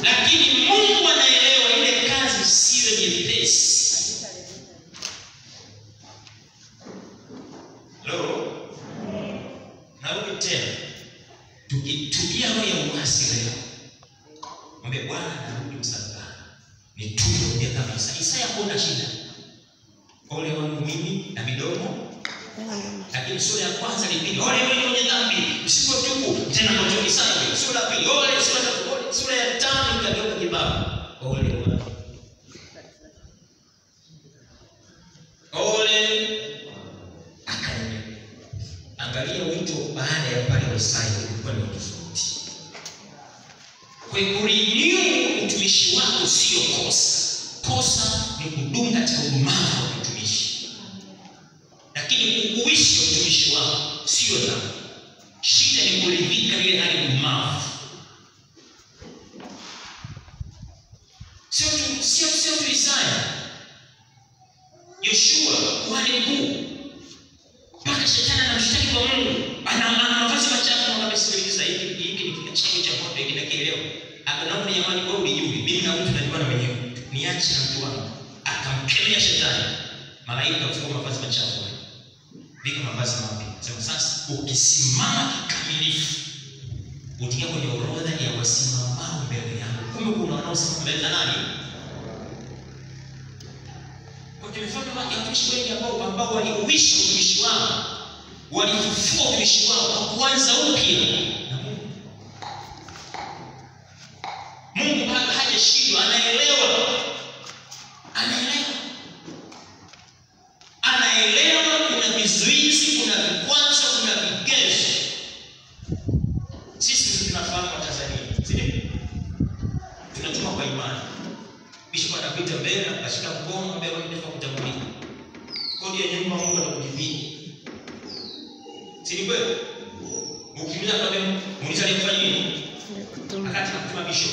Lakini Mungu anaelewa ile kazi sio nyepesi. Hello? Narudi tena. Tukitubia roho ya uasi leo, mwambie Bwana, narudi msalabani. Nitubu upya kabisa. Isaya kuna shida. Ole wangu mimi na midomo. Lakini sura ya kwanza ni pili. Ole wewe mwenye dhambi, usipotubu tena ndio Isaya. Sura ya pili, ole, sura ya tatu, ole, sura ya tano ikageuka kibao. Ole wangu. Ole akaendelea. Angalia wito baada ya pale Isaya ulikuwa ni tofauti. Kwa hiyo kurenew utumishi wako sio kosa. Kosa ni kudumu katika udumavu wa utumishi. Lakini kuuishi utumishi wako sio dhambi. Shida ni kuridhika ile hali udumavu. Sio tu Isaya. Yoshua kuhani mkuu, mpaka shetani anamshtaki kwa Mungu. Ana mavazi machafu, anamwambia sikiliza, hiki ni kichako cha moto, hiki nakielewa. Akaona jamani, wewe ulijui, mimi na mtu tunajuana wenyewe. Niache na mtu wangu. Akamkemea shetani. Malaika akachukua mavazi machafu, vika mavazi mapya. Sema sasa ukisimama kikamilifu utaingia kwenye orodha ya wasimamao mbele yangu. Kumbe kuna wanaosimama mbele za nani? Kwa mfano watumishi wengi ambao waliuishi utumishi wao, walifufua utumishi wao kwa kuanza upya na Mungu. Mungu bado hajashindwa, anaelewa. Anaelewa kuna vizuizi, kuna vikwazo, kuna vigezo. Sisi tunafahamu wa Tanzania, si ndio? Tunatuma kwa imani. Bishop anapita mbele, akashika mkono, mbele ndio kutangulia. Kodi ya nyumba Mungu atakujibia. Si ni kweli? Ukimuuliza kwa nini, muulize alikufanya nini? Akati akutuma bishop.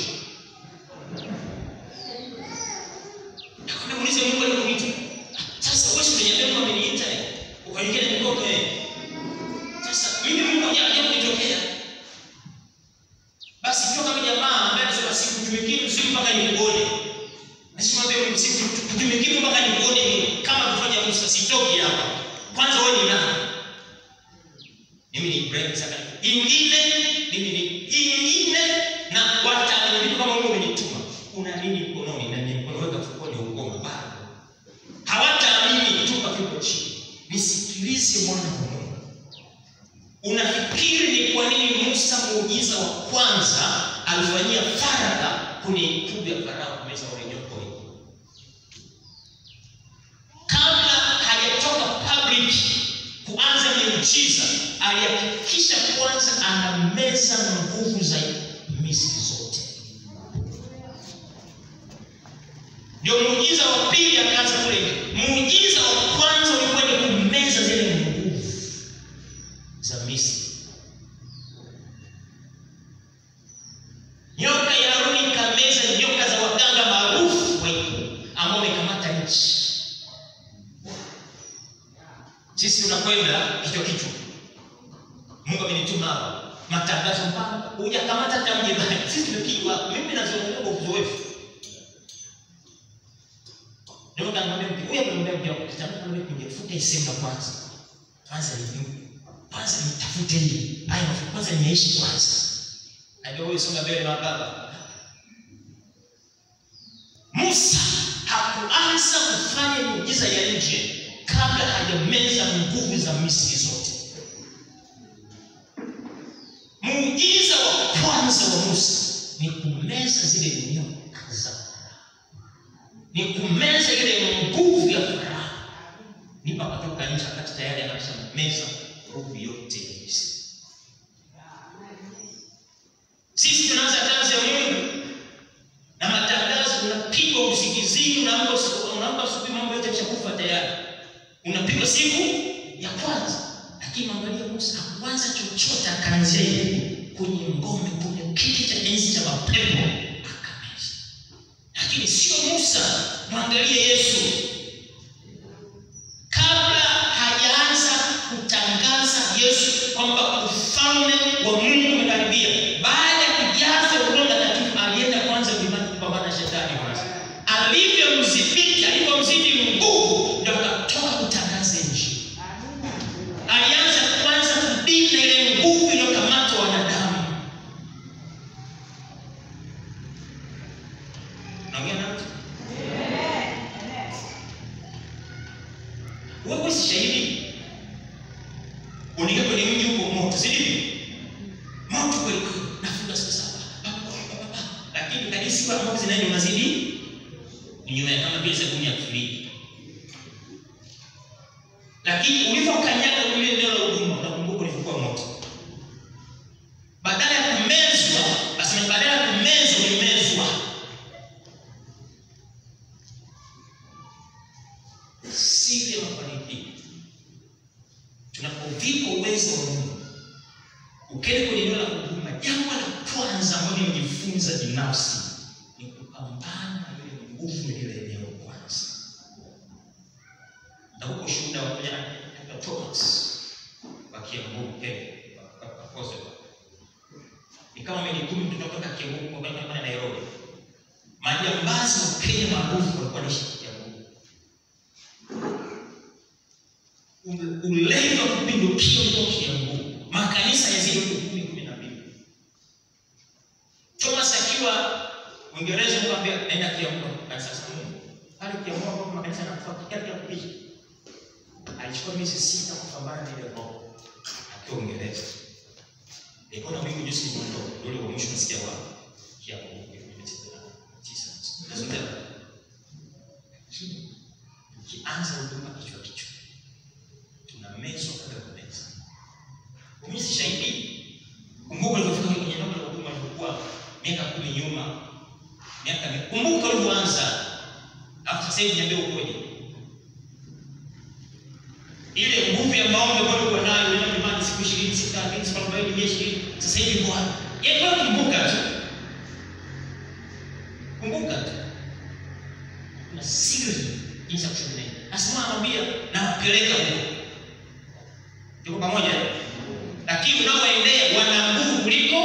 Akamwambia muulize Mungu alikuita. Sasa wewe unaniambia Mungu ameniita eh? Ukaniwekea mikono eh. Sasa mimi Mungu hajaja kunitokea. Basi toka kama jamaa ambaye anasema sikutumikie msimu mpaka nikuone. Nisimwambie Mungu sikutumikie mpaka nikuone mimi. Kama kufanya Musa sitoki hapa. Kwanza wewe ni nani? Mimi ni Ibrahim Isaka. Ingine mimi ni ingine na wataamini kama Mungu amenituma. Una nini mkononi? Na mkono weka mfukoni ukoma bado. Hawataamini, tupa fimbo chini. Nisikilize mwana wa Mungu. Unafikiri ni kwa nini Musa muujiza wa kwanza alifanyia faragha kwenye ikulu ya Farao kumeza ule nyoka? Kabla hajatoka public kuanza miujiza, alihakikisha kwanza anameza nguvu za Misri zote. Ndio muujiza wa pili akaanza kule. Muujiza wa kwanza ulikuwa ni kumeza zile nguvu za Misri. Nyoka ya Haruni ikameza nyoka za waganga maarufu wa ikulu ambao wamekamata nchi. Sisi tunakwenda kichwa kichwa. Mungu amenituma hapa. Matangazo mpaka hujakamata hata mji bali. Sisi tumepigwa. Mimi nazungumza kwa uzoefu. Ndio nikamwambia mke, huyu amemwambia mke wangu, kitambo ningefuta sehemu ya kwanza. Kwanza nitafute hii. Haya mafuta kwanza niishi kwanza. Ndio huyu songa mbele na baba. Musa hakuanza kufanya miujiza ya nje kabla hajameza nguvu za Misri zote. Muujiza wa kwanza wa Musa ni kumeza zile nyoka za Farao. Ni kumeza ile nguvu ya Farao. Ndipo akatoka nje wakati tayari ameshameza nguvu yote ya Misri. Sisi tunaanza kazi ya Mungu na matangazo, unapigwa usingizini, unaamka asubuhi mambo yote yameshakufa tayari. Unapigwa siku ya kwanza. Lakini angalia Musa hakuanza chochote, akaanzia yeye kwenye ngome, kwenye kiti cha enzi cha mapepo akameza. Lakini sio Musa, mwangalie Yesu. Kabla hajaanza kutangaza Yesu kwamba ufalme wa Mungu umekaribia, baada ya kujazwa Roho Mtakatifu alienda kwanza Alivyomzidi, alivyomzidi nguvu, ndio akatoka kutangaza injili. Alianza kwanza kubina ile nguvu iliyokamata wanadamu. Naongea na mtu? Wewe si shahidi. Unaingia kwenye mji huko moto, si ndivyo? Moto kweli kweli. Nafunga siku 7. Lakini kadri siku ambazo zinaenda unazidi kunywea kama vile sabuni ya kufulia. Lakini ulivyokanyaga ile eneo la huduma unakumbuka ulivyokuwa moto. Badala ya kumezwa, basi badala ya kumezwa ulimezwa. Siri ya mafanikio, tunapovikwa uwezo wa Mungu, ukienda kwenye eneo la huduma, jambo la kwanza ambalo nimejifunza binafsi ni kupambana na ile nguvu ya ile eneo kwanza. Na huko shuhuda wa kwa Thomas wa Kiambu, ni kama meli 10 kutoka Kiambu kwenda Nairobi. Majambazi wa Kenya maarufu walikuwa wanaishi Kiambu. Ulevi wa kupindukia ulikuwa Kiambu. Makanisa yazidi 10, 12. Thomas akiwa Uingereza akamwambia nenda Kiambu kanisa la Mungu. Pale Kiambu hapo makanisa yanakufa kila kupicha. Alichukua miezi 6 kupambana na ile roho akiwa Uingereza. Nilikuwa na wingi juzi ndio ule wa mwisho nasikia wa Kiambu 2009. Nazungumza. Ukianza huduma kichwa kichwa, tunamezwa kabla ya kumeza. Mimi si shahidi. Kumbuka ulipofika kwenye eneo la huduma ulikuwa miaka 10 nyuma. Miaka kumbuka ulipoanza. Alafu sasa hivi niambie ukoje. Ile nguvu ya maombi ambayo ulikuwa nayo unaenda mlimani siku 20, siku 30, siku 40, 120, sasa hivi uko wapi? Yeye kumbuka tu. Kumbuka tu. Kuna siri jinsi ya kushuhudia. Asema anamwambia na kupeleka huko. Tuko pamoja? Lakini unaoendea wana nguvu kuliko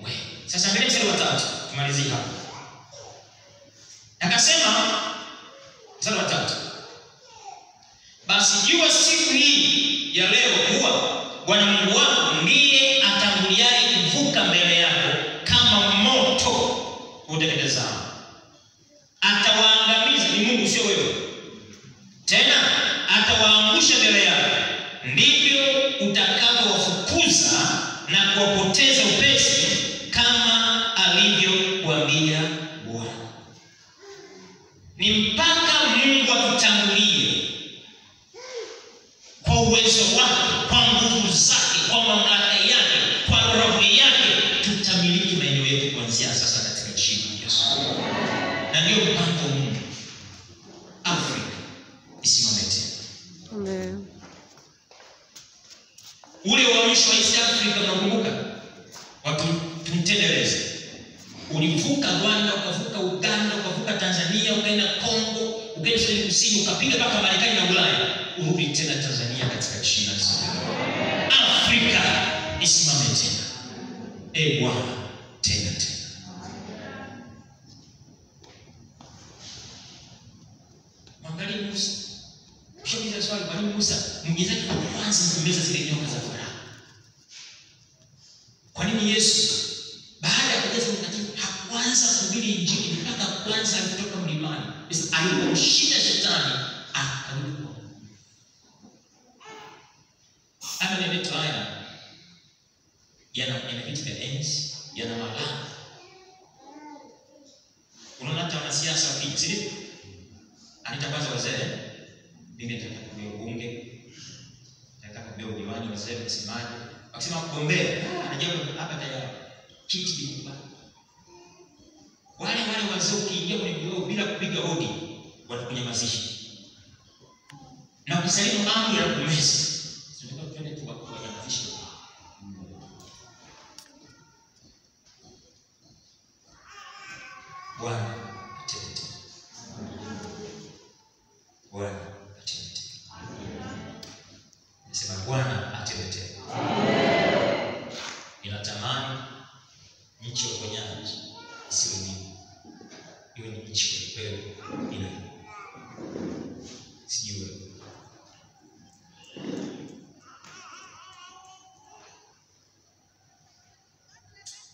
wewe. Sasa angalia mstari wa 3, tumalizie hapa. Akasema mstari wa 3. Basi jua siku hii ya leo kuwa Bwana Mungu wako ndiye atanguliaye kuvuka mbele yako kama moto uteketezao. Atawaangamiza, ni Mungu sio wewe. Tena atawaangusha mbele yako. Ndivyo utakavyowafukuza na kuwapoteza upesi kama alivyokuambia Bwana. Ni mpaka Mungu atutangulie kwa uwezo wake, kwa nguvu zake, kwa mamlaka yake, kwa roho yake, tutamiliki maeneo yetu kuanzia sasa katika jina la Yesu. Na ndio mpango wa Mungu. Afrika isimame tena. Amen. Ule uamsho wa East Africa unakumbuka? Watu tumtendeleze. Ulivuka Rwanda, ukavuka Uganda, ukavuka Tanzania, ukaenda Kongo, ukaenda Sudani Kusini, ukapiga mpaka Marekani na Ulaya. Urudi tena Tanzania katika jina la Yesu. Afrika isimame tena. E Bwana, tena tena. Mwangalie Musa. Ukishakuuliza swali, kwa nini Musa muujiza wake wa kwanza kumeza zile nyoka za Farao? Kwa nini Yesu baada ya kujaza Mtakatifu hakuanza kuhubiri injili mpaka kwanza alitoka mlimani? Alipomshinda shetani akarudi kwa Mungu. Hapa ni haya yana viti vya enzi, yana malango. Unaona hata wanasiasa wakija, si ndivyo? Anaita kwanza wazee, mimi nataka kugombea ubunge, nataka kugombea udiwani, wazee msemaje? Wakisema kugombea, anajua hapa tayari kiti kikubwa. Wale wazee ukiingia kwenye vyoo bila kupiga hodi watakunyamazisha. Na ukisalimu amri ya kumeza, tunataka twende tu wanyamazishe. Bwana atende tena. Bwana atende tena. Nasema Bwana atende tena. Ninatamani nchi ya uponyaji isiwe mimi, iwe ni nchi. Wewe ni nani? Sijui wewe.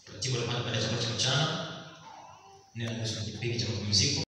Taratibu tunapanda baada ya chakula cha mchana, 4:30 kipindi cha mapumziko.